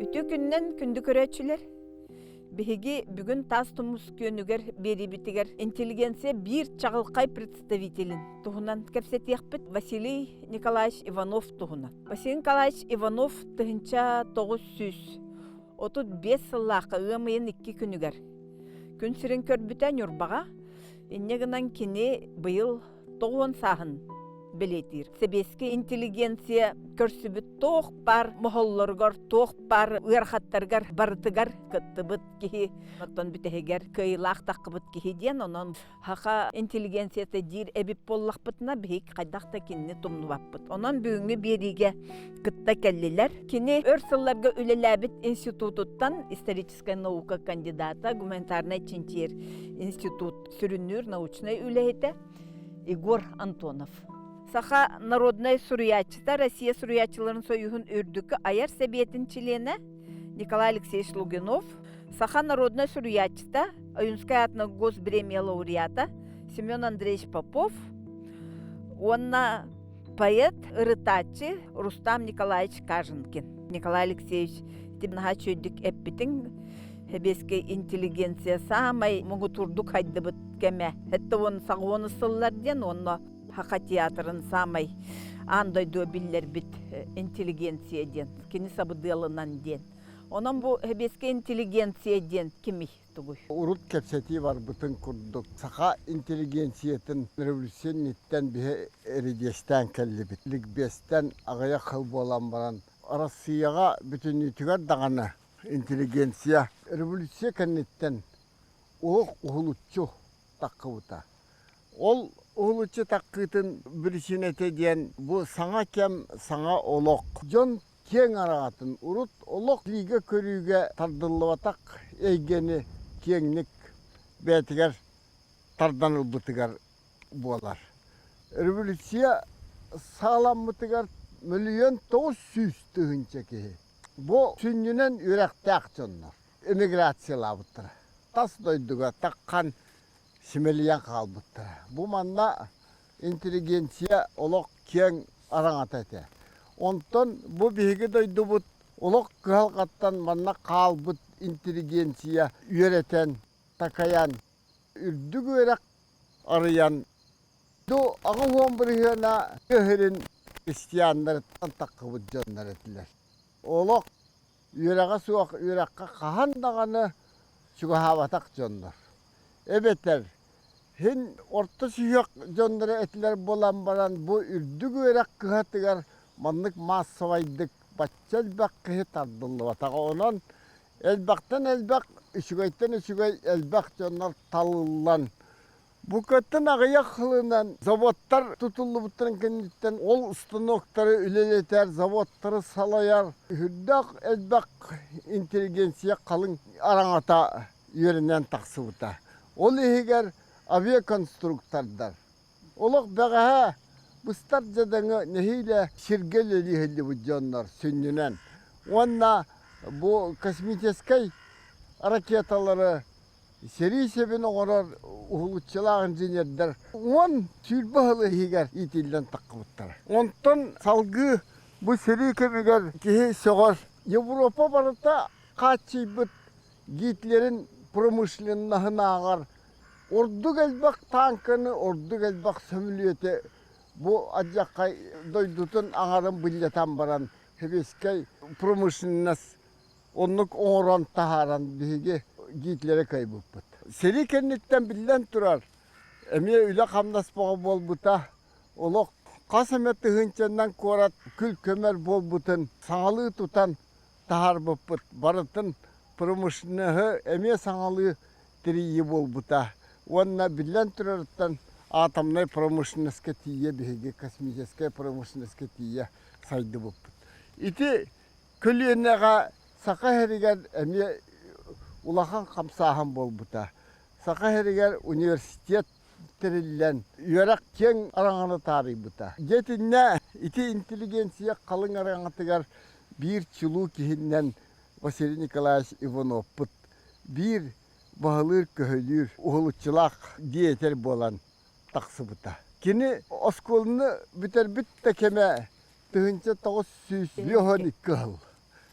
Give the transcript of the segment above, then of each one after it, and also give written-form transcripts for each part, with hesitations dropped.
Үтүө күнүнэн күндү көрөөччүлэр! Биһиги бүгүн Таас Тумус күөнүгэр биэриибитигэр интеллигенция биир чаҕылхай представителин туһунан кэпсэтиэхпит Василий Николаевич Иванов туһунан. Василий Николаевич Иванов 1935 сыллаахха ыам ыйын икки күнүгэр күн сирин көрбүтэ Ньурбаҕа. Инньэ гынан кини быйыл 90 сааһын бэлиэтиир. Сэбиэскэй интеллигенция көрсүбүт туох баар моһоллоругар, туох баар ыарахаттарыгар барытыгар кыттыбыт киһи, оттон бүтэһигэр кыайыылаах таххыбыт киһи диэн, онон саха интеллигенцията диир эбит буоллахпытына, биһик хайдах да кинини тумнубаппыт. Онон бүгүҥҥү биэриигэ кытта кэллилэр. Кини өр сылларга үлэлээбит институтуттан историческай наука кандидата, гуманитарнай чинчийэр институт сүрүннүүр научнай үлэһитэ Егор Антонов. Саха народнай суруйааччыта, Россия суруйааччыларын союһун үрдүкү айар сэбиэтин чилиэнэ Николай Алексеевич Лугинов, Саха народнай суруйааччыта, Ойунскай аатынан Госпремия лауреата Семен Андреевич Попов уонна поэт, ырытааччы Рустам Николаевич Каженкин. Николай Алексеевич ити наһаа үчүгэйдик эппитиҥ Сэбиэскэй интеллигенция саамай муҥутуурдук хайдыбыт кэмэ. Это он саҕуону сыллар диэн уонна Саха театрын саамай аан дойдуга биллэрбит интеллигенция диэн, кини сабыдыалынан диэн. Онон бу сэбиэскэй интеллигенция диэн кимий тугуй? Урут кэпсэтии барбытын курдук, саха интеллигенциятын революция инниттэн биһи эридиэстээн кэллибит. Ликбезтэн аҕыйах сыл буолан баран, Арассыыйаҕа бүтүннүүтүгэр даҕаны интеллигенция революция кэнниттэн олох уһулуччу таххыбыта. Ол уһулуччу таххыытын биричиинэтэ диэн бу саҥа кэм, саҥа олох. Дьон киэҥ араҕатын урут олох билиигэ-көрүүгэ тардыллыбатах эйгэни киэҥник бэйэтигэр тардан ылбытыгар буолар. Революция саҕаламмытыгар 1 900 000 киһи Бу сүнньүнэн үөрэхтээх дьоннор эмиграциялаабыттара. Тас дойдуга таххан симэлийэн хаалбыттара. Бу манна интеллигенция олох киэҥ араҥата этэ. Онтон бу биһиги дойдубут олох кыһалҕаттан манна хаалбыт интеллигенция үөрэтэн, такайан, үрдүк үөрэх арыйан Ду 80 бырыһыана тыа сирин христианнарыттан таххыбыт дьоннор этилэр. Олох үөрэҕэ суох үөрэххэ хаһан даҕаны чугаһаабатах дьоннор. Эбэтэр һин орто сүһүөх дьонноро этилэр буолан баран бу үрдүк үөрэх кыһатыгар маннык маассабайдык бачча элбэх киһи тардыллыбатаҕа. Онон элбэхтэн элбэх, үчүгэйтэн үчүгэй элбэх дьоннор талыллан Букатын аҕыйах сылынан заводтар тутуллубуттарын кэнниттэн ол станоктары үлэлэтэр, заводтары салайар үрдээх элбэх интеллигенция халыҥ араҥата үөрэнэн тахсыбыта. Ол иһигэр авиаконструктордар. Олох бэҕэһээ быстар дьадаҥы нэһиилэ сиргэ үлэлии сылдьыбыт дьоннор сүнньүнэн уонна бу космическай ракеталары Сэрии сэбин оҥорор уһулуччулаах инженердэр 10-20 сыл иһигэр иитиллэн таххыбыттара. Онтон салгыы бу сэрии кэмигэр киһи сөҕөр. Европа барыта хааччыйбыт Гитлерин промышленноһынааҕар ордук элбэх тааҥканы, ордук элбэх сөмүлүөтү бу алдьархай дойдутун аҥарын былдьатан баран сэбиэскэй промышленность Оннук оҥорон таһааран биһиги Гитлери кыайбыппыт. Сэрии кэнниттэн биллэн турар, эмиэ үлэ-хамнас бөҕө буолбута. Олох хас эмэ тыһыынчаннан куорат күл-көмөр буолбутун саҥалыы тутан таһаарбыппыт. Барытын промышленноһы эмиэ саҥалыы тэрийии буолбута. Уонна биллэн турарыттан атомнай промышленноска тиийэ биһиги космическай промышленноска тиийэ сайдыбыппыт. Ити Көлүөнэҕэ Саха сиригэр эмиэ улахан хамсааһын буолбута. Саха сиригэр университет тэриллэн, үөрэх киэҥ араҥаны таарыйбыта. Дьэ итиннэ ити интеллигенция халыҥ араҥатыгар биир чулуу киһиннэн Василий Николаевич Ивановпут биир баһылыыр-көһүлүүр уһулуччулаах диэтэр буолан тахсыбыта. Кини оскуоланы бүтэрбит да кэмэ 1952 сыл.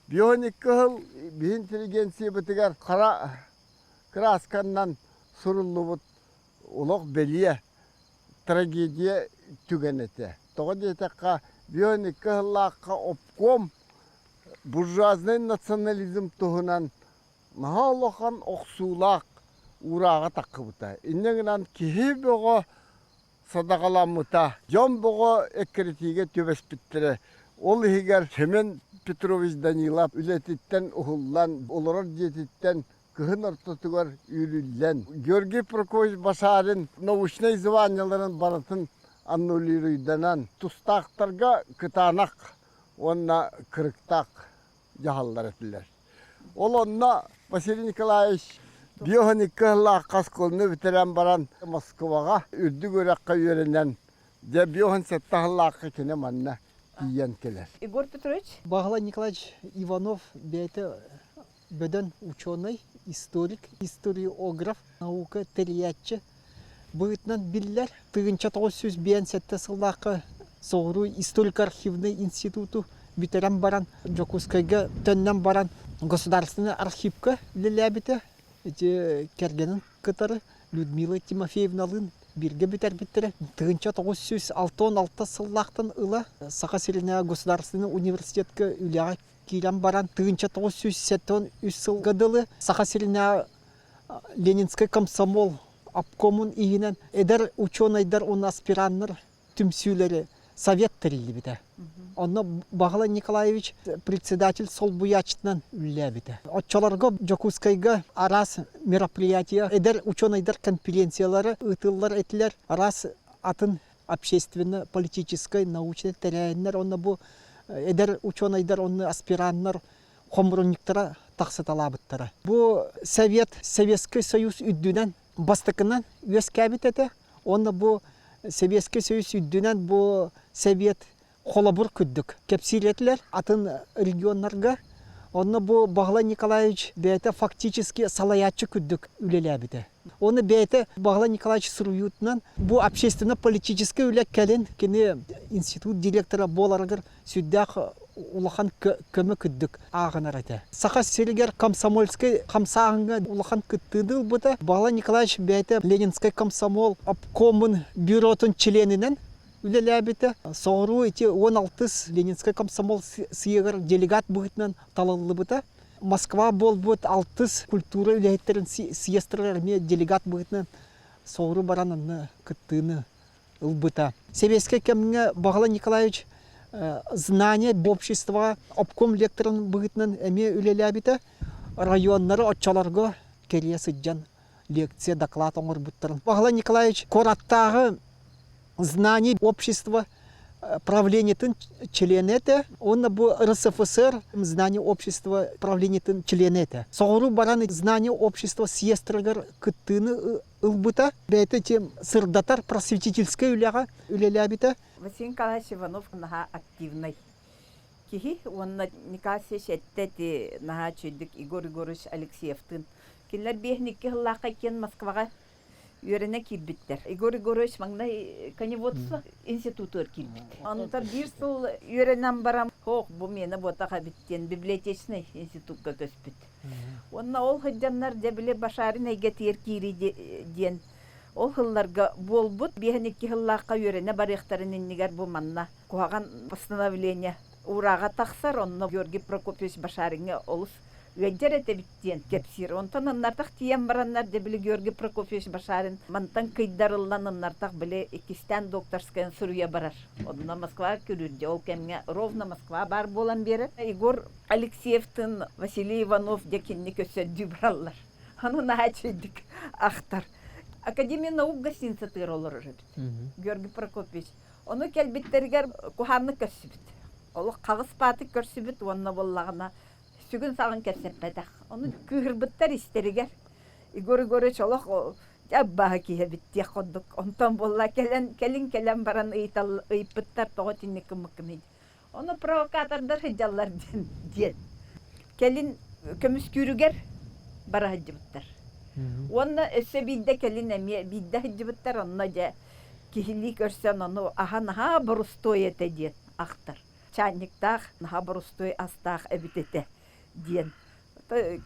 Бионик кыһыл биһи интеллигенциябытыгар хара кыраасканнан суруллубут олох бэлиэ трагедия түгэн этэ. Тоҕо диэтэххэ, бионик кыһыллаахха обком буржуазнай национализм туһунан наһаа улахан охсуулаах уурааҕа таххыбыта. Инньэ гынан киһи бөҕө садаҕаламмыта, дьон бөҕө эккирэтиигэ түбэспиттэрэ. Ол иһигэр Семен Петрович Данилов үлэтиттэн уһуллан, олорор дьиэтиттэн кыһын ортотугар үүрүллэн, Георгий Прокопьевич Башарин научнай званиеларын барытын аннулируйданан, тустаахтарга кытаанах уонна кырыктаах дьаһаллар этилэр. Ол онно Василий Николаевич 52 сыллаахха оскуоланы бүтэрэн баран Москваҕа үрдүк үөрэххэ үөрэнэн, дьэ 57 сыллаахха кини манна тиийэн кэлэр. Егор Петрович? Баһылай Николаевич Иванов бэйэтэ бөдөн учуонай, историк, историограф, наука тэрийээччи быһыытынан биллэр. 1957 сыллаахха Соҕуруу историко-архивнай институту бүтэрэн баран, Дьокуускайга төннөн баран Государственнай архивка үлэлээбитэ. Ити кэргэнин кытары Людмила Тимофеевналыын бииргэ бүтэрбиттэрэ. 1966 сыллаахтан ыла Саха сиринээҕи государственнай университетка үлэҕэ киирэн баран 1973 сылга дылы Саха сиринээҕи Ленинскэй комсомол обкомун иһинэн эдэр учуонайдар уонна аспираннар түмсүүлэри совет тэриллибитэ. Онно Баһылай Николаевич председатель солбуйааччытынан үлэлээбитэ. Оччолорго Дьокуускайга араас мероприятия, эдэр учуонайдар конференциялары ыытыллар этилэр, араас атын общественно-политическай, научнай тэрээһиннэр уонна бу эдэр учуонайдар уонна аспираннар хомурунньуктара тахсыталаабыттара. Бу Совет, Советский Союз үрдүнэн бастакынан үөскээбит этэ. Уонна бу Советский Союз үрдүнэн бу Совет холобур курдук кэпсиир этилэр атын регионнарга. Онно бу Баһылай Николаевич бэйэтэ фактически салайааччы курдук үлэлээбитэ. Оны бэйэтэ Баһылай Николаевич суруйуутунан бу общественно-политическай үлэ кэлин кини институт директора буоларыгар сүрдээх улахан көмө курдук ааҕынар этэ. Саха сиригэр комсомольскай хамсааһыҥҥа улахан кыттыыны ылбыта. Баһылай Николаевич бэйэтэ Ленинскэй комсомол обкомун бюротун чилиэнинэн үлэлээбитэ. Соҕуруу ити 16 Ленинскэй комсомол съеһигэр делегат быһыытынан талыллыбыта. Москва буолбут алтыс культура үлэһиттэрин съезтэригэр эмиэ делегат быһыытынан соҕуруу баран онно кыттыыны ылбыта. Сэбиэскэй кэмҥэ Баһылай Николаевич знание обществоҕа обком лекторын быһыытынан эмиэ үлэлээбитэ. Районнары оччолорго кэрийэ сылдьан лекция, доклад оҥорбуттарын. Баһылай Николаевич куораттааҕы Знание общества правлениетын чилиэнэ этэ уонна бу РСФСР Знание общества правлениетын чилиэнэ этэ. Соҕуруу баран Знание общества съезтэригэр кыттыыны ылбыта. Бэйэтэ тем сырдатар просветительскай үлэҕэ үлэлээбитэ. Василий Николаевич Иванов наһаа активнай киһи уонна Николай Алексеевич эттэ ити наһаа үчүгүйдүк Егор Егорович Алексеевтыын. Кинилэр биэһин икки сыллаахха иккиэн Москваҕа үөрэнэ киирбиттэр. Егор Егорович маҥнай коневодство институтугар киирбит. Онтон биир сыл үөрэнэн баран, ох, бу миэнэ буотах эбит диэн библиотечнай институкка көспүт. Уонна ол сылдьаннар дьэ били Башарин эйгэтигэр киирии диэн ол сылларга буолбут. 52 сыллаахха үөрэнэ барыахтарын иннигэр бу манна куһаҕан постановление уурааҕа тахсар. Онно Георгий Прокопьевич Башариҥҥа олус ыалдьар этэбит диэн кэпсиир. Онтон аннартах тиийэн бараннар, дьэ били Георгий Прокопьевич Башарин мантан кыйдарыллан аннартах били иккистээн докторскайын суруйа барар. Онно Москва күрүүр дьэ ол кэмҥэ ровно Москва баар буолан биэрэр. Егор Алексеевтын Василий Иванов дьэ кинини көссөрдүү бараллар. Ону наһаа үчүгэйдик ахтар. Академия наук гостиницатыгар олорор эбит Георгий Прокопьевич. Ону кэлбиттэригэр куһааннык көрсүбүт. Олох хаҕыс баатык көрсүбүт уонна буоллаҕына сүгүн-саҕын кэпсэппэтэх. Ону кыыһырбыттар истэригэр Егор Егорович олох дьэ аббааһы киһи эбит диэх курдук. Онтон буолла кэлэн кэлин кэлэн баран ыйытал ыйыппыттар тоҕо итинник гыммыккыный. Ону провокатордар сылдьаллар диэн диэн. Кэлин көмүскүүрүгэр бара сылдьыбыттар. Уонна өссө биирдэ кэлин эмиэ биирдэ сылдьыбыттар онно дьэ киһилии көрсөн ону аһа наһаа борустуой этэ диэн ахтар. Чаанньыктаах наһаа борустуой астаах эбит этэ. диэн.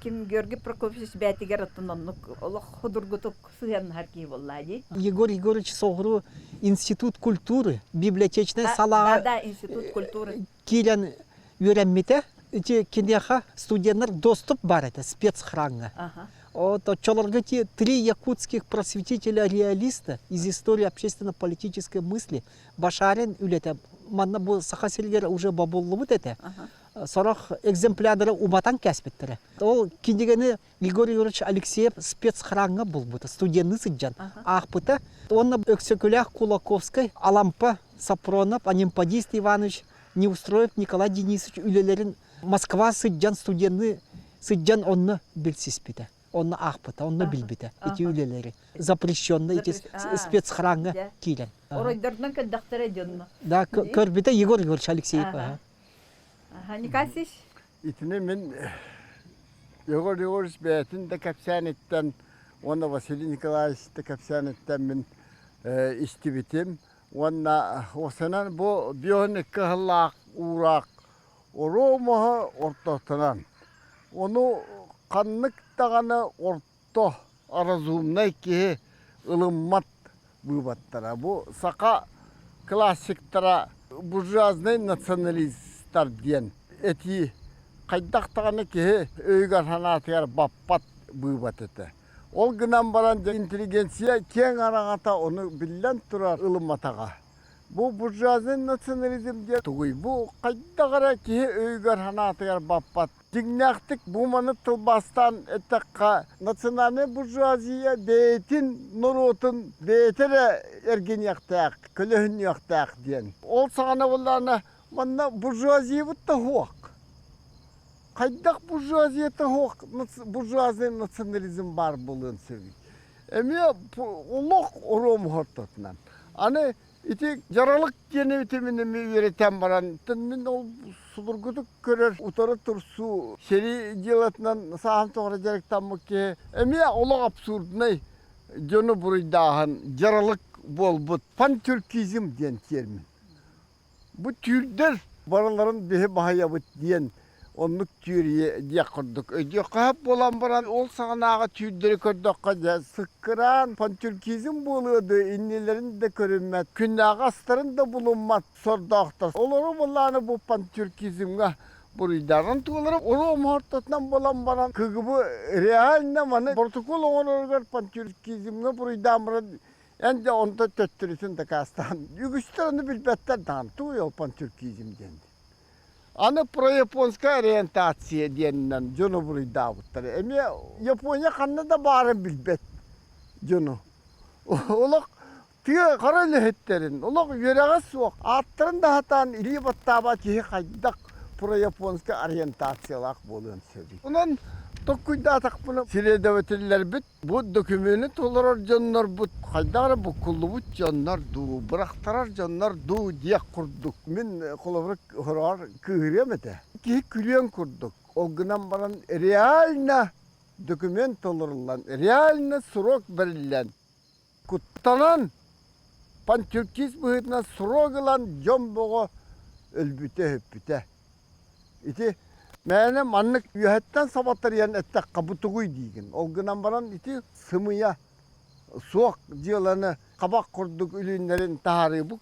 Ким Георгий Прокопьевич бээтигэр оттон оннук олох судургутук сыһыаннаһар киһи буоллаа дии. Егор Егорович соҕуруу Институт культуры, библиотечнай салааҕа Да, да, Институт культуры. киирэн үөрэммитэ. Ити киниэхэ студеннар доступ бар этэ спецхраҥҥа. Вот оччолорго те три якутских просветителя-реалиста из истории общественно-политической мысли Башарин үлэтэ манна бу Саха сиригэр уже бобуллубут этэ. Сорох экземплярдары уматан кээспиттэрэ. Ол кинигэни Егор Егорович Алексеев спецхраҥҥа булбута, студенныы сылдьан аахпыта. Уонна Өксөкүлээх Кулаковскай, Алампа Сапронов, Анемподист Иванович Неустроев Николай Денисович үлэлэрин Москва сылдьан студенныы сылдьан онно билсиспитэ, онно аахпыта, онно билбитэ ити үлэлэри. Запрещенный ити спецхраҥҥа киирэн. Оройдорунан көрдөхтөрө дьонно. Да, көрбүтэ Егор Егорович Алексеев. Никасич? Итини мин Егор Егорович бэйэтин да кэпсээниттэн уонна Василий Николаевич да кэпсээниттэн мин истибитим. Уонна осынан бу бионик кыһыллаах уураах оруомоһо ортотунан. Ону ханнык даҕаны орто разумнай киһи ылыммат быыбаттара. Бу саха классиктара буржуазнай националистар диэн этии хайдах даҕаны киһи өйүгэр-санаатыгар баппат быыбат этэ. Ол гынан баран интеллигенция киэҥ араҥата ону биллэн турар ылымматаҕа. Бу буржуазнай национализм диэн тугуй? Бу хайдах эрэ киһи өйүгэр-санаатыгар баппат. Дьиҥнээхтик бу маны тылбаастаан эттэххэ, национальнай буржуазия бэйэтин норуотун бэйэтэ эрэ эргиниэхтээх, көлөһүннүөхтээх диэн. Ол саҕана буоллаҕына, манна буржуазиябыт да суох. Хайдах буржуазията суох буржуазнай национализм баар буолуон сөбүй? Эмиэ олох оруом ортотунан. Аны ити дьаралык диэни ити мин эмиэ үөрэтэн баран, мин ол судургутук көрөр утары турсуу сэрии дьыалатынан сааһым тухары дьарыктаммыт киһи эмиэ олох абсурднай дьону буруйдааһын дьаралык буолбут пантюркизм диэн термин. Бу түүрдэр барыларын биһи баһыйабыт диэн оннук түөрүйэ диэх курдук өйдүөххэ сөп буолан баран ол саҕанааҕы түүрдэри көрдөххө дьэ сыккыраан пантюркизм буолуо дуо иннилэрин да көрүммэт күннээҕи астарын да булуммат сордоохтор олору былааны бу пантюркизмҥа буруйдааҕын туолара оруом ортотунан буолан баран кгб реально маны протокол оҥороругар пантюркизмҥа буруйдаан баран Эн дьэ онто төттөрүтүн дакаастаан үгүстэр ону билбэттэр даҕаны тугуй ол пантюркизм диэн. Аны прояпонская ориентация диэнинэн дьону буруйдаабыттар. Эмиэ Япония ханна да баарын билбэт дьону. Олох тыа хара үлэһиттэрин, олох үөрэҕэ суох, ааттарын да сатаан илии баттаабат киһи хайдах прояпонская ориентациялаах буолуон сөбүй. Онон толкуйдаатахпына следователлэрбит Бу докумены толорор дьоннорбут хайдах эрэ буккуллубут дьоннор дуу, бырахтарар дьоннор дуу диэх курдук. Мин холобура хороҕор кыыһырыам этэ. Киһи күлүөн курдук. Ол гынан баран реально документ толоруллан, реально срок бэриллэн, куттанан пантюркист быһыытынан срок ылан дьон бөҕө өлбүтэ-өһүппүтэ. Ити мээнэ маннык үөһэттэн сабатарыйан эттэххэ бу тугуй диигин. Ол гынан баран ити сымыйа суох дьыаланы хабах курдук үлүннэрин таһаарыы бу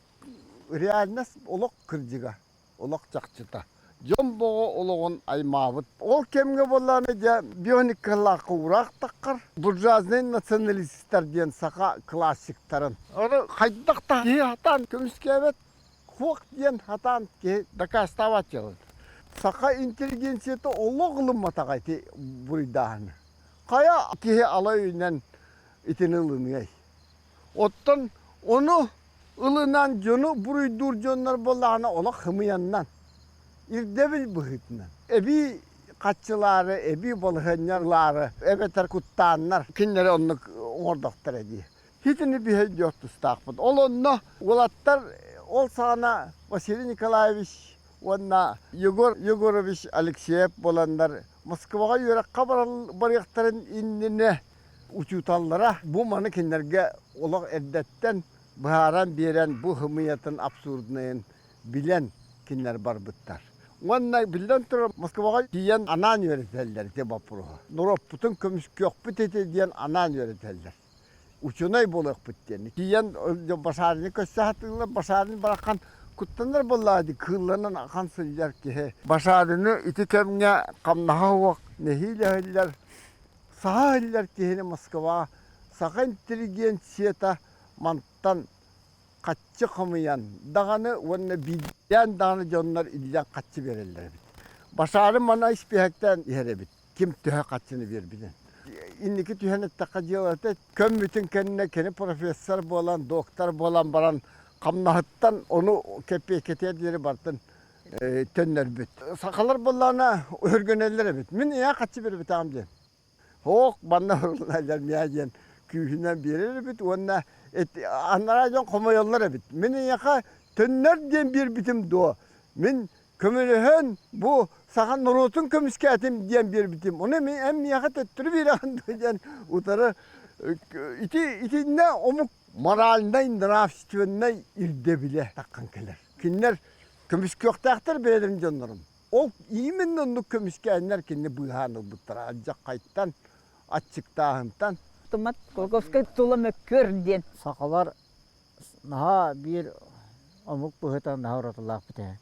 реальность олох кырдьыга, олох чахчыта. Дьон боҕо олоҕун аймаабыт. Ол кэмҥэ буоллаҕына дьэ бионикалаахха уураах таххар буржуазнай националистар диэн саха классиктарын. Ону хайдах да киһи сатаан көмүскээбэт Хуох диэн сатаан киһи дакаастаабат дьыалата. Саха интеллигенцията олох ылымматаҕа ити буруйдааһыны. Хайа киһи ала өйүнэн итини ылыныай? Оттон ону ылынан дьону буруйдуур дьоннор буоллаҕына олох хымыйаннан, ирдэбил быһыытынан эбии хаччылаары, эбии балаһыанньалаары эбэтэр куттааннар кинилэри оннук оҥордохторо дии. Итини биһи өйдүөх тустаахпыт. Ол онно уолаттар ол саҕана Василий Николаевич уонна Егор Егорович Алексеев буоланнар Москваҕа үөрэххэ барыахтарын иннинэ учууталлара бу маны кинилэргэ олох эрдэттэн быһааран биэрэн бу хымыйатын абсурднайын билэн кинилэр барбыттар. Уонна биллэн турар Москваҕа тиийэн анаан үөрэтэллэр ити боппуруоһу. Норуоппутун көмүскүөхпүт ити диэн анаан үөрэтэллэр. Учуонай буолуохпут диэн. Тиийэн Башарины көрсө сатыыллар, Башарин барахан куттанар буоллаҕа дии, кыылланан ахан сылдьар киһи. Башарины ити кэмҥэ хамнаһа суох нэһиилэ иһиллэр, саха иһиллэр киһини Москваҕа саха интеллигенцията мантан хаччы хомуйан даҕаны уонна биирдээн даҕаны дьоннор иллэҥ хаччы биэрэллэр эбит. Башары мана испииһэктээн иһэр эбит. Ким төһө хаччыны биэрбитин. Инники түһэн эттэххэ дьыалата көммүтүн кэннэ кини профессор буолан, доктор буолан баран хамнаһыттан ону кэппиэккэтигэр диэри бартын төннөрбүт. Сахалар буоллаҕына өһүргэнэллэр эбит. Мин ийэ хаччы биэрбэтэҕим диэн. Һоох манна ыллалар миэ диэн күүһүнэн биэрэр эбит уонна анараа дьон хомойоллор эбит. Мин эйиэхэ төннөр диэн биэрбитим дуо? Мин көмөлөһөн бу саха норуотун көмүскээтим диэн биэрбитим. Ону эн миэхэ төттөрү биэрэҕин дуо диэн утары ити итиннэ омук моральнай нравственнай ирдэбилэ таххан кэлэр. Кинилэр көмүскүөхтээхтэр бэйэлэрин дьоннорун. Ол именно оннук көмүскээннэр кинини быыһаан ылбыттара алдьархайтан, аччыктааһынтан. Тумат Кулаковскай тула мөккүөр диэн. Сахалар наһаа биир омук быһыыта наһаа уратылаахпыт ээ.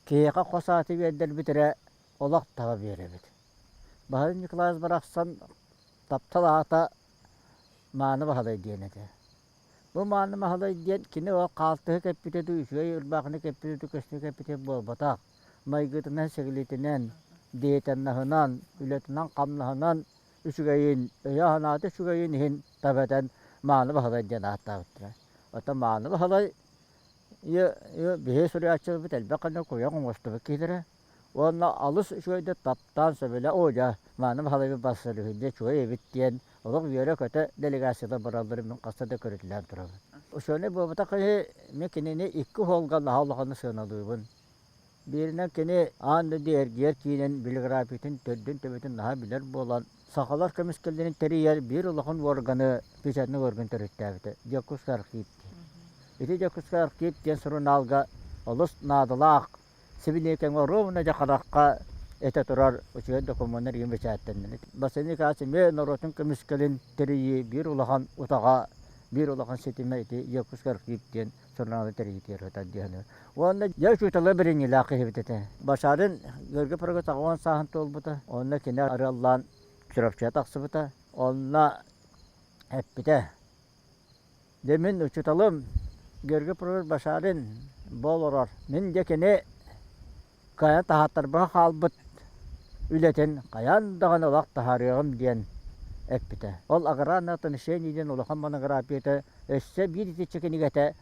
Киһиэхэ хос ааты биэрдэрбит эрэ олох таба биэрэбит. Баһылай Николаевич барахсан таптал аата Мааны Баһылай диэн этэ. Бу Мааны Маһалай диэн кини ол хаалтыһы кэппитэ дуу, үчүгэй ырбаахыны кэппитэ дуу, көстүү кэппитэ буолбатах. Майгытынан, сигилитинэн, деятельноһынан, үлэтинэн-хамнаһынан үчүгэйин, өйө-санаата үчүгэйин иһин таба этэн Мааны Баһылай диэн ааттаабыттара. Оттон Мааны Баһылай биһи суруйааччыларбыт элбэх гына куйах оҥостубут киһилэрэ. Уонна алыс үчүгэйдик таптаан сөбүлэ оо дьэ мааны Баһылайбыт барсарыһы дьэ үчүгэй эбит диэн олох үөрэ-көтө делегацията баралларын мин хаста да көрүтэлээн турабын. Учуонай буолбатах киһи мин кинини икки уолга наһаа улаханнык сыаналыыбын. Бииринэн кини аан дойду эргийэр киинин библиографиятын төрдүн-төбөтүн наһаа билэр буолан, сахалар көмүскэллэрин тэрийэр биир улахан уорганы, печатный орган төрүттээбитэ Дьокуускай архив диэн. Ити Дьокуускай архив диэн сурунаалга олус наадалаах Сибилиэкэҥ оруобуна дьэ харахха этэ турар үчүгэй докумуоннар игин бэчээттэннилэр. Василий Николаевич эмиэ норуотун көмүскэлин тэрийии биир улахан утаҕа, биир улахан ситимэ ити Якутский архив диэн сурунаалы тэрийиитигэр сытар диэн. Уонна дьэ учуутала билиҥҥилээх киһибит этэ. Башарин Георгий Прокопьевич 80 сааһын туолбута. Онно кини арыаллаан Чурапчыга тахсыбыта. Онно эппитэ Дьэ мин учууталым Георгий Прокопьевич Башарин бу олорор. Мин дьэ кини кыайан таһааттарбакка хаалбыт үлэтин хайаан даҕаны олох таһаарыаҕым диэн эппитэ. Ол аграрное отношение диэн улахан монографията өссө биир итиччэ кинигэтэ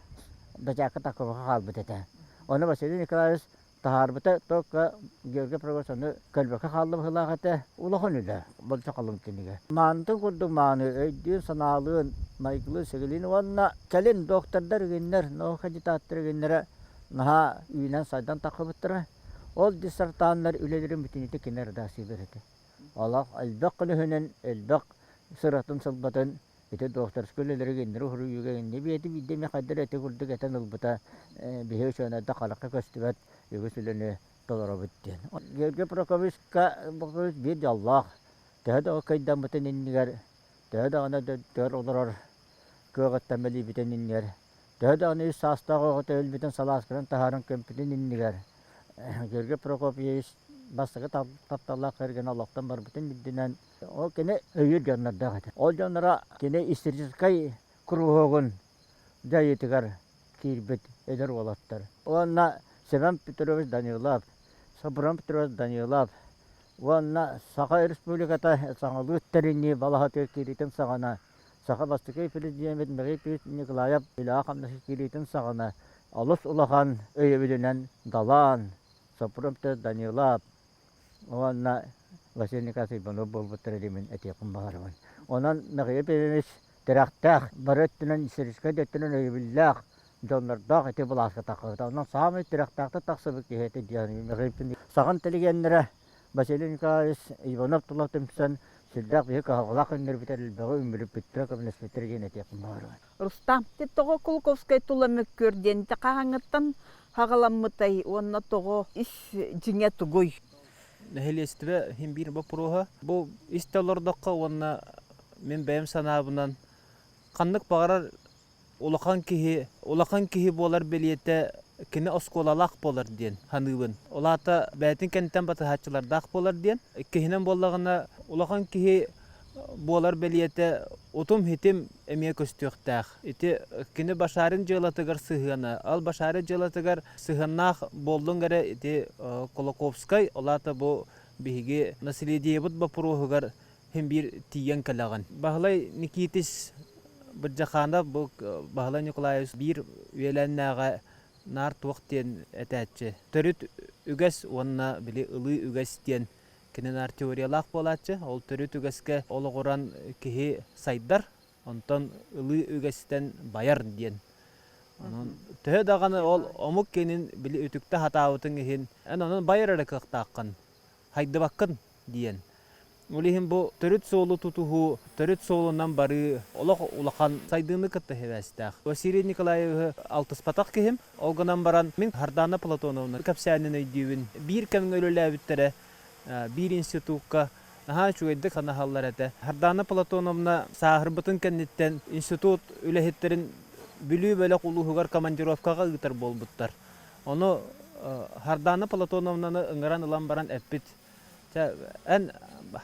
бэчээккэ тахсыбакка хаалбыт этэ. Ону Василий Николаевич Таһаарбыта только Георгий Прокопьевич ону көрбөккө хаалла быһыылаах этэ. Улахан үлэ, болдьох халыҥ кинигэ. Маанытын курдук мааны, өйдүүн-санаалыын, майгылыын-сигилиин уонна кэлин доктордар игиннэр, наука кандидаттар игиннэрэ наһаа үүнэн-сайдан таххыбыттара. Ол диссертаннар үлэлэрин бүтүннүүтэ кини редакциялыыр этэ. Олох элбэх көлөһүнүн, элбэх сыратын-сылбатын Ити докторскай үлэлэриг иннэри уһуруйууга инни биэти биирдэ эмэ хайдах эрэ ити курдук этэн ылбыта биһи учуонайда харахха көстүбэт үгүс үлэни толоробут диэн. Георгий Прокопьевичка биир дьоллоох төһө да кыйдаммытын иннигэр, төһө даҕаны дөттөр олорор кыаҕыттан мэлийбитин иннигэр, төһө даҕаны үс саастаах оҕото өлбүтүн салаасканан таһааран көмпүтүн иннигэр Георгий Прокопьевич бастакы тапталлаах кэргэнэ олохтон барбытын үрдүнэн Ол кини өйүүр дьоннордоох этэ. Ол дьонноро кини историческай куруһуогун дьайыытыгар киирбит эдэр уолаттар. Уонна Семен Петрович Данилов, Сопрун Петрович Данилов уонна Саха Республиката саҥалыы тэринии балаһатыгар киириитин саҕана Саха бастакы президеммит Михаил Петрович Николаев үлэҕэ-хамнаска киириитин саҕана олус улахан өйөбүлүнэн Далан, Сопрун Петрович Данилов, Уонна Василий Николаевич Иванов буолбуттара диэн этиэхпин баҕарабын. Онон Михаил Петрович тирэхтээх, бары өттүнэн, историческай да өттүнэн өйөбүллээх дьоннордоох ити былааска тахсыбыта. Онон саамай тирэхтээхтик тахсыбыт киһи этэ диэн Михаил Петрович саҕан интеллигеннэрэ Василий Николаевич Иванов тула түмсэн сүрдээх биһи кыһалҕалаах күннэрбитигэр элбэҕи үмүрүппүттэрэ, көмөлөспүттэрэ диэн этиэхпин баҕарабын. Рустам, ти тоҕо Кулаковскай тула мөккүөр диэн ити хаһааҥҥыттан хаҕаламмытай уонна тоҕо ис дьиҥэ тугуй? Нэһилиэстибэ иһин биир боппуруоһа. Бу истэ олордоххо уонна мин бэйэм санаабынан ханнык баҕарар улахан киһи улахан киһи буолар бэлиэтэ кини оскуолалаах буолар диэн саныыбын. Ол аата бэйэтин кэнниттэн батыһааччылардаах буолар диэн. Иккиһинэн буоллаҕына улахан киһи буолар бэлиэтэ утум-хитим эмиэ көстүөхтээх. Ити кини Башарин дьыалатыгар сыһыана. Ал Башарин дьыалатыгар сыһыаннаах буоллуҥ эрэ ити Кулаковскай, ол аата бу биһиги наследиебыт боппуруоһугар син биир тиийэн кэлэҕин. Баһылай Никитич Бырдьаханов бу Баһылай Николаевич биир үөлээннээҕэ наар туох диэн этээччи. Төрүт үгэс уонна били ылыы үгэс диэн кини наар теориялаах буолааччы. Ол төрүт үгэскэ олоҕуран киһи сайдар, онтон ылыы үгэстэн байар диэн. Онон төһө даҕаны ол омук кинин били үтүктэ сатаабытыҥ иһин, эн онон байар эрэ кыахтааххын, хайдыбаккын диэн. Ол иһин бу төрүт суолу тутуһуу, төрүт суолунан барыы олох улахан сайдыыны кытта сибээстээх. Василий Николаевиһы алтыспатах киһим. Ол гынан баран мин Хардана Платоновна кэпсээнин өйдүүбүн. Биир кэмҥэ үлэлээбиттэрэ, биир институкка наһаа үчүгэйдик санаһаллар этэ. Хардана Платоновна сааһырбытын кэнниттэн институт үлэһиттэрин Бүлүү бөлөх улууһугар командировкаҕа ыытар буолбуттар. Ону Хардана Платоновнаны ыҥыран ылан баран эппит: Чэ, эн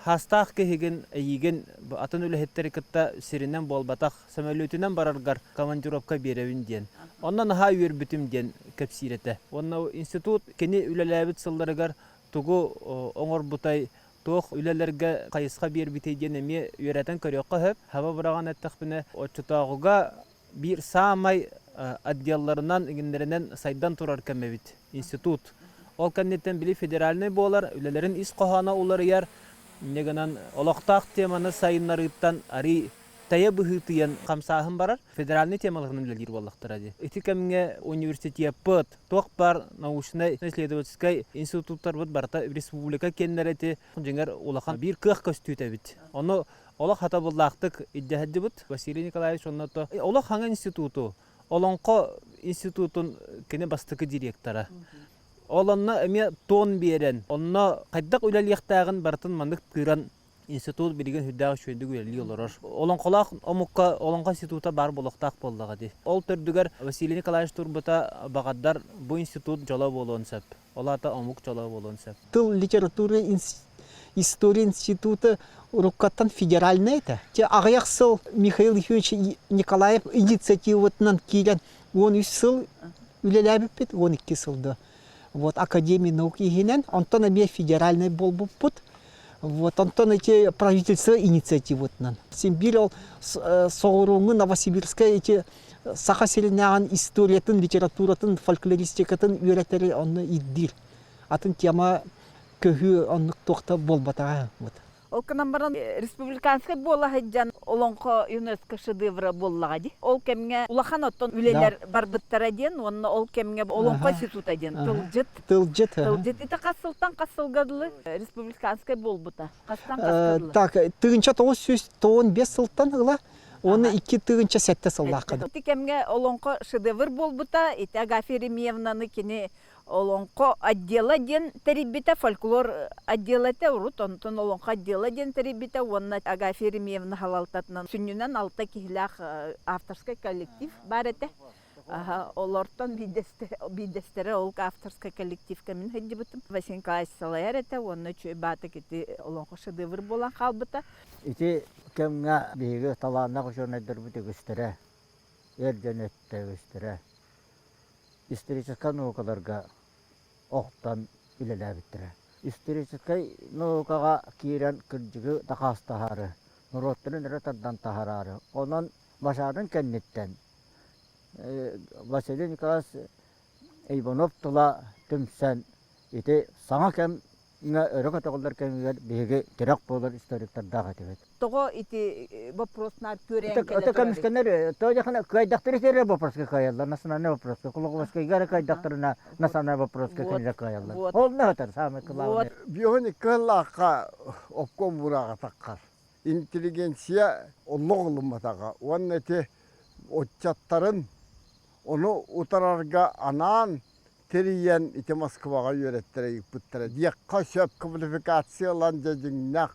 хаастаах киһигин, эйиигин атын үлэһиттэри кытта сиринэн буолбатах, сөмөлүөтүнэн бараргар командировка биэрэбин диэн. Онно наһаа үөрбүтүм диэн кэпсиир этэ. Уонна институт кини үлэлээбит сылларыгар тугу оҥорбутай, туох үлэлэргэ хайысха биэрбитэй диэн эмиэ үөрэтэн көрүөххэ сөп. Хаба быраҕан эттэхпинэ, оччотооҕуга биир саамай отделларынан, иҥиннэринэн сайдан турар кэм эбит институт. Ол кэнниттэн били федеральнай буолар, үлэлэрин ис хоһооно уларыйар, инньэ гынан олохтоох теманы сайыннарыыттан арый тэйэ быһыытыйан хамсааһын барар. Федеральнай темаларынан үлэлиир буоллахтара дии. Ити кэмҥэ университеппыт, туох баар научнай исследовательскай институттарбыт барыта республика киэннэрэ ити дьиҥэр улахан биир кыах көстүүтэ эбит. Ону олох хатабыллаахтык илдьэ Василий Николаевич онно олох хаҥа институту, Олоҥхо институтун кини бастакы директора. Ол онно эмиэ тон биэрэн, онно хайдах үлэлиэхтээҕин барытын маннык тыыран институт билигин сүрдээх үчүгэйдик үлэлии олорор. Олоҥхолоох омукка Олоҥхо института баар буолуохтаах буоллаҕа дии. Ол төрдүгэр Василий Николаевич турбута баҕардар бу институт дьоло буолуон сөп. Ол аата омук дьоло буолуон сөп. Тыл литература история института уруккаттан федеральнай этэ. Те аҕыйах сыл Михаил Ефимович Николаев инициативатынан киирэн 13 сыл үлэлээбиппит, 12 сылда. Вот Академия наук иһинэн, онтон эмиэ федеральнай буолбуппут. Вот онтон эти правительство инициативатынан. Син биир ол соҕурууҥҥу Новосибирскай эти Саха сиринээҕин историятын, литературатын, фольклористикатын үөрэтэри онно ирдиир. Атын тема көһүү оннук туохта буолбатаҕа. Вот. Ол гынан баран республиканскай буола сылдьан олоҥхо ЮНЕСКО шедевра буоллаҕа дии. Ол кэмҥэ улахан оттон үлэлэр барбыттара диэн уонна ол кэмҥэ олоҥхо института диэн тылдьыт. Тылдьыт. Тылдьыт ити хас сылтан хас сылга дылы республиканскай буолбута. Хастан хаска дылы? Так, 1995 сылтан ыла уонна 2007 сыллаахха. Ити кэмҥэ олоҥхо шедевр буолбута. Ити Агафья Еремеевнаны кини олоҥхо отдела диэн тэрийбитэ, фольклор отдела этэ урут, онтон олоҥхо отдела диэн тэрийбитэ уонна Агафья Еремеевна салалтатынан сүнньүнэн алта киһилээх авторскай коллектив баар этэ. Олортон биирдэстэрэ ол авторскай коллективка мин сылдьыбытым. Василий Николаевич салайар этэ уонна үчүгэй баатык ити олоҥхо шедевр буолан хаалбыта. Ити кэмҥэ биһиги талааннаах учуонайдарбыт үгүстэрэ, эр дьон өттө үгүстэрэ историческай наукаларга охтон үлэлээбиттэрэ. Историческай наукаҕа киирэн кырдьыгы дакаастаһаары, норуоттарын өрө тардан таһараары, онон башаарын кэнниттэн Василий Николаевич Иванов тыла түмсэн ити саҥа кэм өрө көтөҕүллэр кэмигэр биһиги тирэх буолар историктардаах этибит. Тоҕо ити вопрос наар күөрэйэн кэлэ турар? Көмүскэнэр, то кыайдахтары эрэ вопроска кыайаллар, национальный вопроска. Кулаковскайга эрэ кыайдахтарына национальный вопроска кинилэр кыайаллар. Ол наһатар самый главный. Биони кыаллаахха обком бурааҕа таххар. Интеллигенция олох ылымматаҕа уонна ити отчаттарын ону утарарга анаан. тэрийэн ити Москваҕа үөрэттэрэ ыыппыттара диэххэ сөп квалификация ылан дьэ дьиҥнээх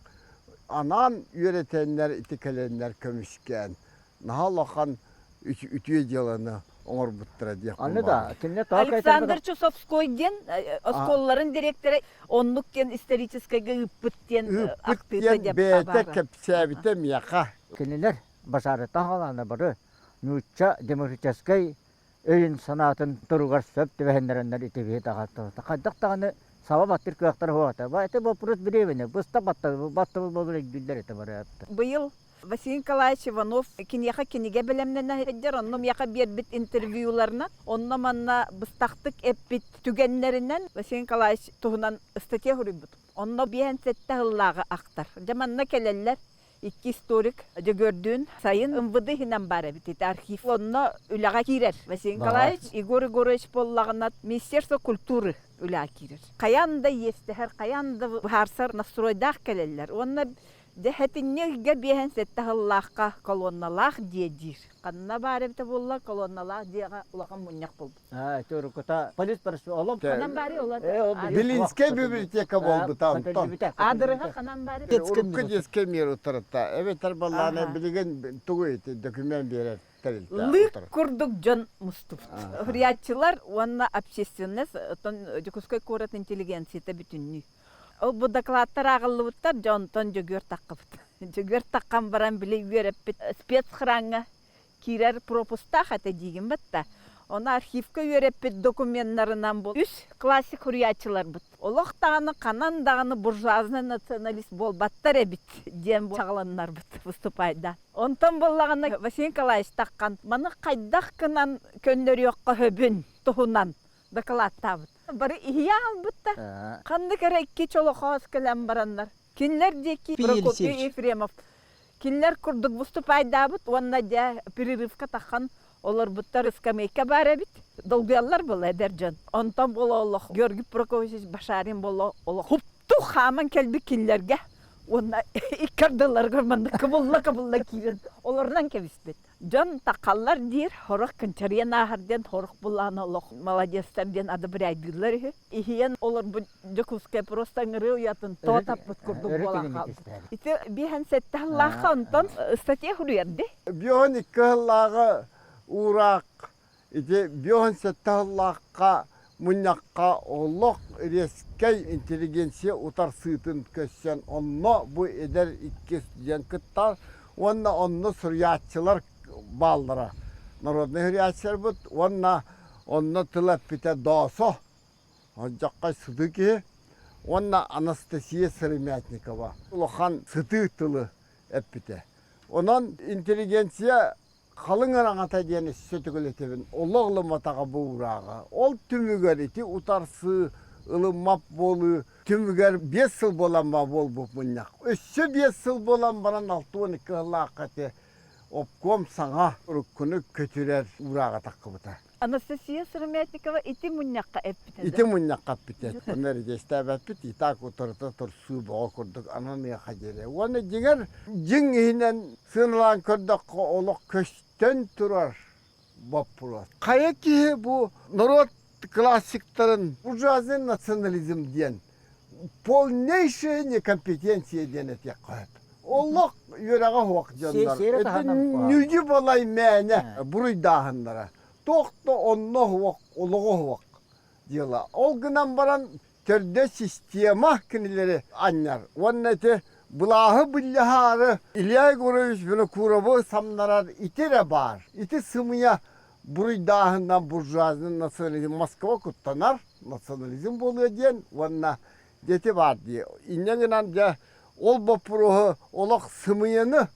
анаан үөрэтэннэр ити кэлэннэр көмүскээн наһаа улахан үтүө дьыаланы оҥорбуттара диэх Аны да кинилэр Александр Чусовской диэн оскуолаларын дириэктэрэ оннук диэн историческайга ыыппыт диэн ыыппыт диэн бэйэтэ кэпсээбитэ миэхэ. Кинилэр базарыттан хаалаана бары нуучча демократическай өйүн-санаатын туругар сөп түбэһиннэрэннэр итибиһи таҕаттыбыта. Хайдах даҕаны саба баттыр кыахтара суох этэ. Это вопрос времени. Быста баттабыл буолар өйдүүллэр этэ бары. Быйыл Василий Николаевич Иванов киниэхэ кинигэ бэлэмнэнэ сылдьар, онно миэхэ биэрбит интервьюларынан, онно-манна быстахтык эппит түгэннэринэн Василий Николаевич туһунан ыстатыйа суруйбутум. Онно 57 сыллааҕы ахтар. Дьэ манна кэлэллэр икки историк Дьөгүөрдүүн сайын МВД иһинэн баар эбит ити архив. Онно үлэҕэ киирэр Василий Николаевич, Егор Егорович буоллаҕына Министерство культуры үлэҕэ киирэр. Хайаан да иэстэһэр, хайаан да быһаарсар настройдаах кэлэллэр. Уонна Дьэ, сэтинньи ыйга 57 сыллаахха колонналаах дьиэ диир. Ханна баар эбитэ буолла, колонналаах дьиэҕэ улахан мунньах буолбут. Аа, ити уруккута полис олом. Ханан баары ол Белинскэй библиотека буолбута онтон. Аадырыһа ханан баары? Урукку детскай мир утарыта. Эбэтэр баллааны билигин тугу ити документ биэрэр тэрилтэ. Лык курдук дьон мустубут. Суруйааччылар уонна общественность, оттон Дьокуускай куорат интеллигенцията бүтүннүү. Ол бу докладтар ааҕыллыбыттар, дьэ онтон Дьөгүөр таххыбыт. Дьөгүөр таххан баран били үөрэппит спецхраҥҥа киирэр пропустаах этэ диигин батта. Ону архивка үөрэппит докуменнарынан бу үс классик суруйааччыларбыт. Олох даҕаны ханан даҕаны буржуазный националист буолбаттар эбит диэн чаҕыланнарбыт выступайдаан. Онтон буоллаҕына Василий Николаевич таххан маны хайдах гынан көннөрүөххэ сөбүн туһунан дакылааттаабыт. Бары иһийэ хаалбыттар. Ханнык эрэ икки чолохоос кэлэн бараннар. Кинилэр диэки Прокопий Ефремов кинилэр курдук выступайдаабыт уонна дьэ перерывка таххан олорбуттар скамейка баар эбит. Долгуйаллар буолла эдэр дьон. Онтон буола олох Георгий Прокопьевич Башарин буола олох хупту хааман кэлбит кинилэргэ уонна икки ардыларыгар маннык кыбылла-кыбылла киирэн олорунан кэбиспит. Дьон таххаллар диир, сорох кынчарыйан ааһар диэн, сорох булаан олох молодецтар диэн одобряйдыыллар үһү. Иһийэн олорбут Дьокуускай просто ыҥырыы уйатын тоо таппыт курдук буолан хаалбыт. Ити 57 сыллаахха онтон статья суруйар дии. 52 сыллааҕы уураах Ити 57 сыллаахха мунньахха олох резкэй интеллигенция утарсыытын көрсөн, онно бу эдэр икки студент кыттар уонна онно суруйааччылар бааллара. Народнай суруйааччыларбыт уонна онно тыл эппитэ Доосо, Дьаххай сытыы киһи уонна Анастасия Сыромятникова улахан сытыы тылы эппитэ. Онон интеллигенция Халыҥ араҥата диэн өссө төгүл этэбин, олох ылымматаҕа бу уурааҕы. Ол түмүгэр ити утарсыы, ылыммат буолуу түмүгэр 5 сыл буолан ба буолбут мунньах. Өссө 5 сыл буолан баран 62 сыллаахха ити обком саҥа уруккуну көтүрэр уурааҕа таххыбыта. Анастасия Сыромятникова ити мунньахха эппитэ Ити мунньахха эппитэ. Ону эридьиэстээбэппит, и так утарыта турсуу бөҕө курдук ананыаха диэри. Уонна дьиҥэр дьиҥ иһинэн сыаналаан көрдөххө олох көстөн турар боппуруос. Хайа киһи бу норуот классиктарын буржуазный национализм диэн полнейшая некомпетенция диэн этиэххэ сөп. Олох үөрэҕэ суох дьоннор. Нүдьү балай мээнэ буруйдааһыннара. Туох да онно суох, олоҕо суох дьыала. Ол гынан баран төрдө система кинилэри анньар. Уонна ити былааһы былдьаһаары Илья Егорович Винокуровы самнарар ити эрэ баар. Ити сымыйа буруйдааһынынан буржуазный национализм Москва куттанар национализм буолуо диэн уонна дети баар дии. Инньэ гынан дьэ ол боппуруоһу олох сымыйаны,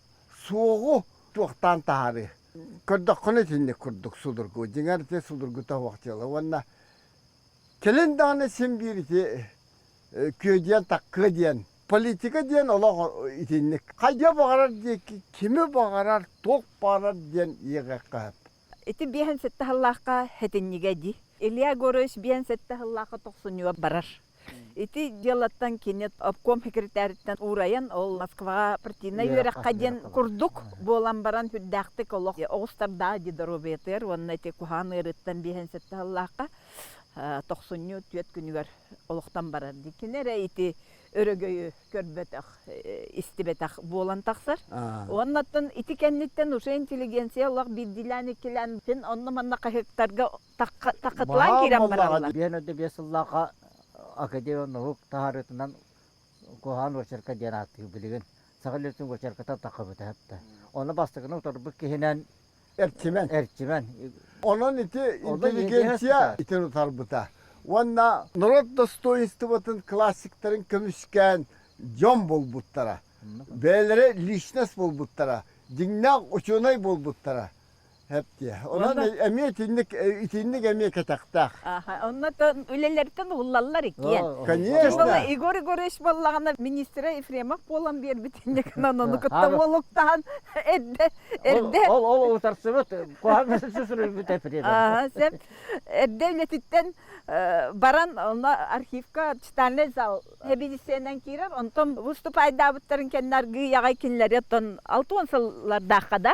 суоҕу туохтаан таһаарыы. Көрдөххүнэ итинник курдук судургу. Дьиҥэр ити судургута суох дьыала. Уонна кэлин даҕаны син биир ити күөдьүйэн таккыа диэн политика диэн олох итинник. Хайдах баҕарар диэки кими баҕарар, туох баҕарар диэн иэҕиэххэ сөп. Ити 57 сыллаахха сэтинньигэ дии. Илья Егорович 57 сыллаахха тохсунньуга барар. Ити дьыалаттан кини обком секретариттан уурайан, ол Москваҕа партийнай үөрэххэ диэн курдук буолан баран сүрдээхтик олох оҕустардаах дии доруобуйатыгар уонна ити куһаҕан ыарыыттан 57 сыллаахха. Тохсунньу түөрт күнүгэр олохтон барар. Кини эрэ ити өрөгөйү көрбөтөх, истибэтэх буолан тахсар. Уоннаттан ити кэнниттэн уже интеллигенция олох биирдиилээн иккилээн син онно-манна хаһыаттарга таххытылаан киирэн бараллар. Биэн өдө биэс сыллаахха Академия наук таһаарыытынан Куһаҕан уочарка диэн ааттыыр билигин. Саха лүөтүн уочарката таххыбыта хатта. Ону бастакыны утарбыт киһинэн Эрчимэн. Эрчимэн. Онон ити интеллигенция итин утарбыта. Уонна норуот достоинствотын классиктарын көмүскээн дьон буолбуттара. Бэйэлэрэ личность буолбуттара. Дьиҥнээх учуонай буолбуттара. Хэптиэ. Онон эмиэ итинник итинник эмиэ кэтэхтээх. Онно үлэлэртэн уһуллаллар иккиэн. Конечно. Егор Егорович буоллаҕына министрэ Ефремов буолан биэрбитинник ону кытта уолуктаһан эрдэ эрдэ Ол ол утарсыбыт куһаҕан суруйбут Ефремов. Сөп. Эрдэ үлэтиттэн баран онно архивка читальный зал эбидиссиэнэн киирэр. Онтон выступайдаабыттарын кэннэ аргыый аҕай кинилэри оттон 60 сыллардаахха да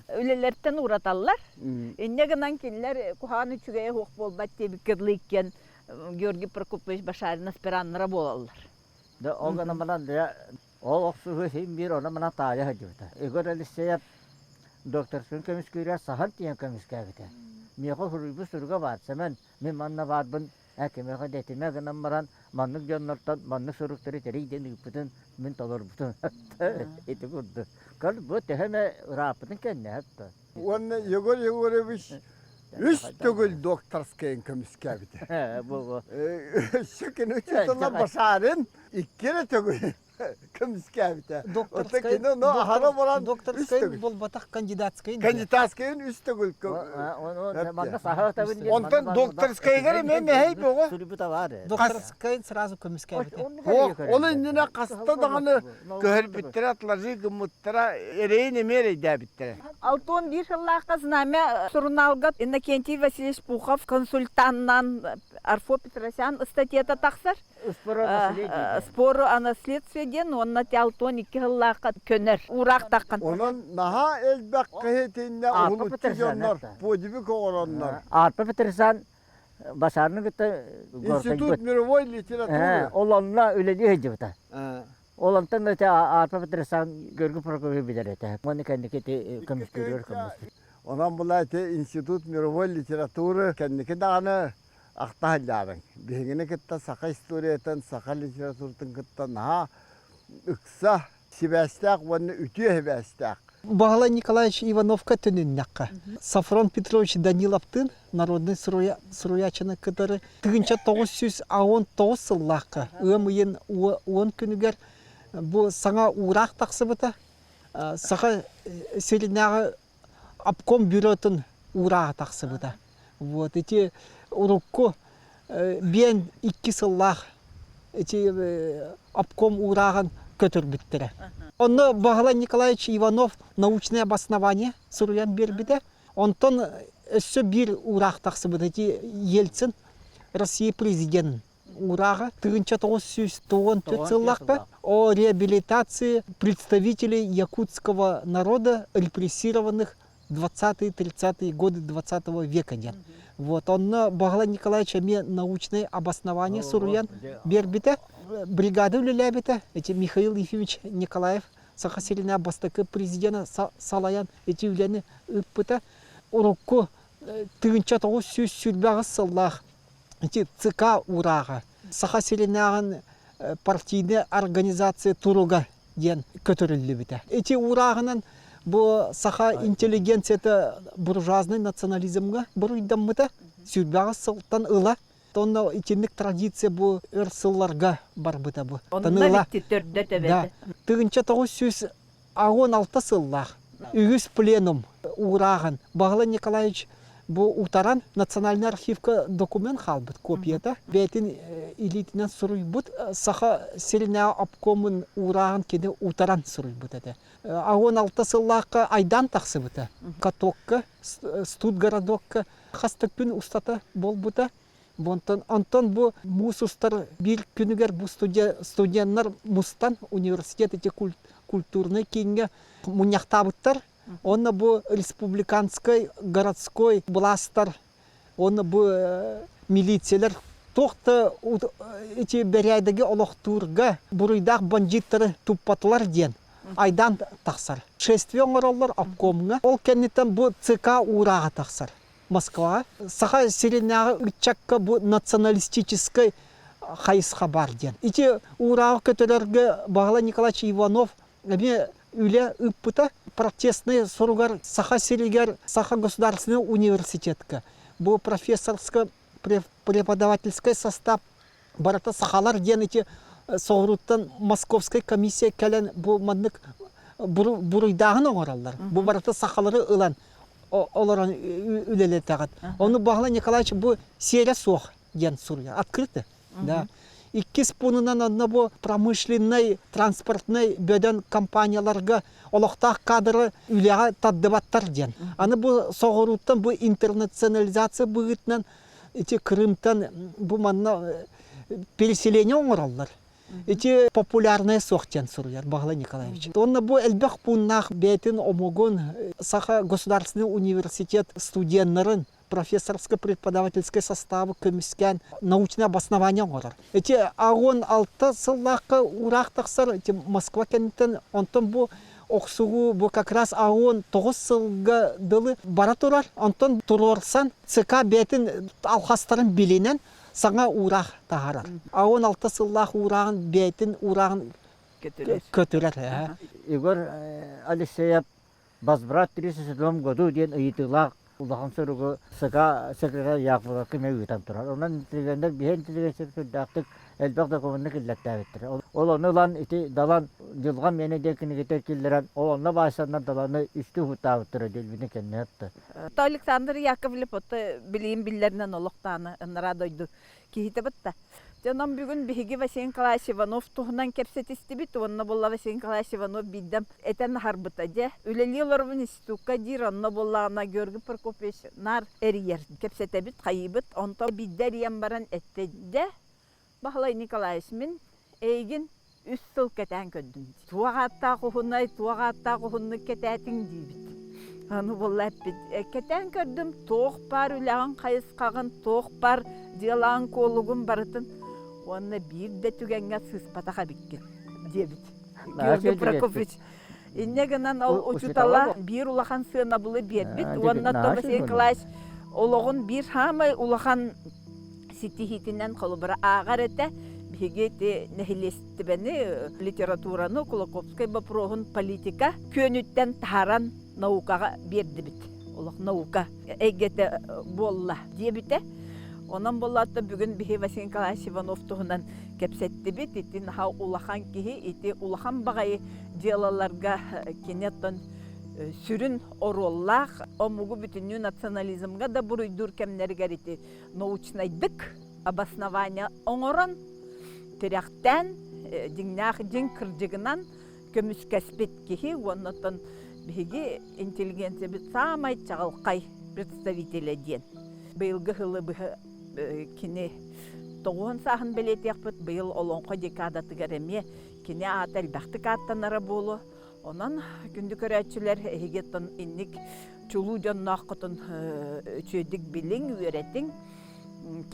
үлэлэртэн уураталлар. Инньэ гынан кинилэр куһаҕан үчүгэйэ суох буолбат диэбиккэ дылы иккиэн Георгий Прокопьевич Башарин аспираннара буолаллар. Да ол гынан баран ол охсуһуу син биир онон-манан таайа сылдьыбыта. Егор Алексеев докторскын көмүскүүрэ саһан тиийэн көмүскээбитэ. Миэхэ суруйбут суруга баар, Сэмэн, мин манна баарбын Ээ, кимиэхэ да этимэ гынан баран, маннык дьоннортон маннык суруктары тэрий диэн ыыппытын мин толорбутум. Ити курдук. Көр, бу төһө эмэ ырааппытын кэннэ хатта. Уонна Егор Егорович үс төгүл докторскайын көмүскээбитэ. Бу бу. Өссө кини учуутала Башарин икки эрэ төгүл көмүскээбитэ. Оттон кини ону аһара баран Докторскай буолбатах кандидатскай. Кандидатскайын үс төгүл Онтон докторскайыгар эмиэ мэһэй бөҕө. Докторскайын сразу көмүскээбитэ. Ол иннинэ хаста даҕаны көһөрбүттэрэ, отложи гыммыттара, эрэйин эмиэ эрэйдээбиттэрэ. 61 сыллаахха Знамя сурунаалга Иннокентий Васильевич Пухов консультанынан Арфо Петросян ыстатыйата тахсар. Спору о наследстве диэн уонна 62 сыллаахха көнөр уураахтаххын. Онон наһаа элбэх киһи итиннэ уһулуччу дьоннор подвиг оҥороннор. Арпа Петросян Башарны кытта Институт мировой литературы. Ол онно үлэлии сылдьыбыта. Ол онтон ити Арпа Петросян Георгий Прокопьев билэр этэ. Уонна кэнники ити көмүскүүрүгэр көмүс. Онон була ити Институт мировой литературы кэнники даҕаны ахта сылдьаарыҥ. Биһигини кытта саха историятын, саха литературатын кытта наһаа ыкса сибээстээх уонна үтүө сибээстээх. Баһылай Николаевич Ивановка төнүннэххэ, Софрон Петрович Даниловтыын народнай суруйааччыны кытары 1919 сыллаахха ыам ыйын уон күнүгэр бу саҥа уураах тахсыбыта. Саха сиринээҕи обком бюротун уурааҕа тахсыбыта. Вот ити урукку биэн икки сыллаах ити обком уурааҕын көтүрбүттэрэ. Онно Баһылай Николаевич Иванов научное обоснование суруйан биэрбитэ. Онтон өссө биир уураах тахсыбыта ити Ельцин Россия президенин Урааҕа 1994 сыллаахха о реабилитации представителей якутского народа, репрессированных 20-30-е годы 20 века диэн. Вот, онно Баһылай Николаевич эмиэ научное обоснование суруйан биэрбитэ. Бригада үлэлээбитэ. Эти Михаил Ефимович Николаев Саха сиринэ бастакы президена салайан эти үлэни ыыппыта. Урукку 1928 сыллаах Ити ЦК уурааҕа Саха сиринээҕин партийнай организация туруга диэн көтүрүллүбүтэ. Ити уурааҕынан бу саха интеллигенцията буржуазнай национализмҥа буруйдаммыта сүүрбэҕис сылтан ыла. Онно итинник традиция бу өр сылларга барбыта бу. Онно төрдө төбөтө. Тыһыынча 916 сыллаах үгүс пленум уурааҕын Баһылай Николаевич бу утаран Национальнай архивка документ хаалбыт копията бэйэтин илиитинэн суруйбут Саха сиринээҕи обкомун уурааҕын кини утаран суруйбут этэ. 16 сыллаахха айдаан тахсыбыта. Катокка, студгородокка хас да күн устата буолбута. Онтон, онтон бу муус устар биир күнүгэр бу студеннар мустан университет ити культурнай кииҥҥэ мунньахтаабыттар. Уонна бу республиканскай городской былаастар уонна бу. милициялар туох да ити бэрээдэги олохтуурга буруйдаах бандьыыттары туппатылар диэн айдаан тахсар. Шествие оҥороллор обкомҥа. Ол кэнниттэн бу ЦК уурааҕа тахсар Москваҕа. Саха сиринээҕи ыччакка бу националистическай хайысха баар диэн. Ити уурааҕы көтөрөргө Баһылай Николаевич Иванов эмиэ үлэ ыыппыта. Протестный суругар Саха сиригэр Саха государственный университетка бу профессорскай преподавательскай состав барыта сахалар диэн ити соҕурууттан московскай комиссия кэлэн бу маннык буруйдааһын оҥороллор. Бу барыта сахалары ылан олорон үлэлэтэҕит. Ону Баһылай Николаевич бу сиэрэ суох диэн суруйар. Открыто. Да. Иккис пуунунан онно бу промышленнай, транспортнай бөдөҥ компанияларга олохтоох кадры үлэҕэ тардыбаттар диэн. Аны бу соҕурууттан бу интернационализация быһыытынан ити Крымтан бу манна переселение оҥороллор. Ити популярная суох диэн суруйар Баһылай Николаевич. Уонна бу элбэх пууннаах бэйэтин омугун Саха государственный университет студеннарын профессорско-преподавательскай составы көмүскээн научное обоснование оҥорор. Ити 16 сыллаахха уураах тахсар ити Москва кэнниттэн онтон бу охсуһуу бу как раз 19 сылга дылы бара турар. Онтон туруорсан ЦК бэйэтин алхастарын билинэн саҥа уураах таһаарар. 16 сыллаах уурааҕын бэйэтин уурааҕын көтүрэр. Егор Алексеев Возврат 37 году диэн ыйытыылаах улахан суругу СК секретарь Яковлевка эмиэ ыытан турар. Онон интеллигеннэр биһи интеллигенция сүрдээхтик элбэх докумуонну киллэртээбиттэрэ. Ол ону ылан ити Далан Дьылҕам миэнэ диэн кинигэтэ киллэрэн, ол онно баайсаннар Даланы үстүү уһуктаабыттара диэлбитин кэннэ ытта. Александр Яковлев ото билиин биллэринэн олохтааны ынараа дойду киһитэ бытта. Дьонон бүгүн биһиги Василий Николаевич Иванов туһунан кэпсэтистибит уонна буолла Василий Николаевич Иванов биирдэм этэн аһарбыта дьэ. Үлэлии олоробун институкка диир, онно буоллаҕына Георгий Прокопьевич наар эрийэр. Кэпсэтэбит, хайыыбыт. Онтон биирдэ эрийэн баран эттэ дьэ, Баһылай Николаевич, мин эйигин үс сыл кэтээн көрдүм. Туох ааттаах уһунай, туох ааттаах уһуннук кэтээтиҥ диибит. Аны буолла эппит, кэтээн көрдүм, туох баар үлэҕин хайысхаҕын, туох баар дьыалаҕын куолугун барытын уонна биир да түгэҥҥэ сыыспатах эбиккин диэбит. Георгий Прокопьевич инньэ гынан ол учуутала биир улахан сыанабылы биэрбит уонна Василий Николаевич олоҕун биир саамай улахан ситиһиитинэн холобура ааҕар этэ. Биһиги ити нэһилиэстибэни, литератураны Кулаковскай боппуруоһун политика күөнүттэн таһааран наукаҕа биэрдибит. Олох наука эйгэтэ буолла диэбитэ. Онон буоллаатта бүгүн биһи Василий Николаевич Иванов туһунан кэпсэттибит. Ити наһаа улахан киһи, ити улахан баҕайы дьыалаларга кини оттон сүрүн оруоллаах омугу бүтүннүү национализмҥа да буруйдуур кэмнэригэр ити научнайдык обоснование оҥорон, тирэхтээн, дьиҥнээх дьиҥ кырдьыгынан көмүскэспит киһи уонна оттон биһиги интеллигенциябыт саамай чаҕылхай представителэ диэн. Быйылгы сылы быһа кини тоҕуһун сааһын бэлиэтиэхпит, быйыл Олоҥхо декадатыгар эмиэ кини аата элбэхтик ааттанара буолуо. Онон күндү көрөөччүлэр, эһиги оттон инник чулуу дьоннооххутун үчүгэйдик билиҥ, үөрэтиҥ,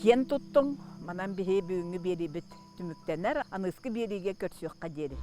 киэн туттуҥ. Манан биһи бүгүҥҥү биэриибит түмүктэнэр. Аныгыскы биэриигэ көрсүөххэ диэри.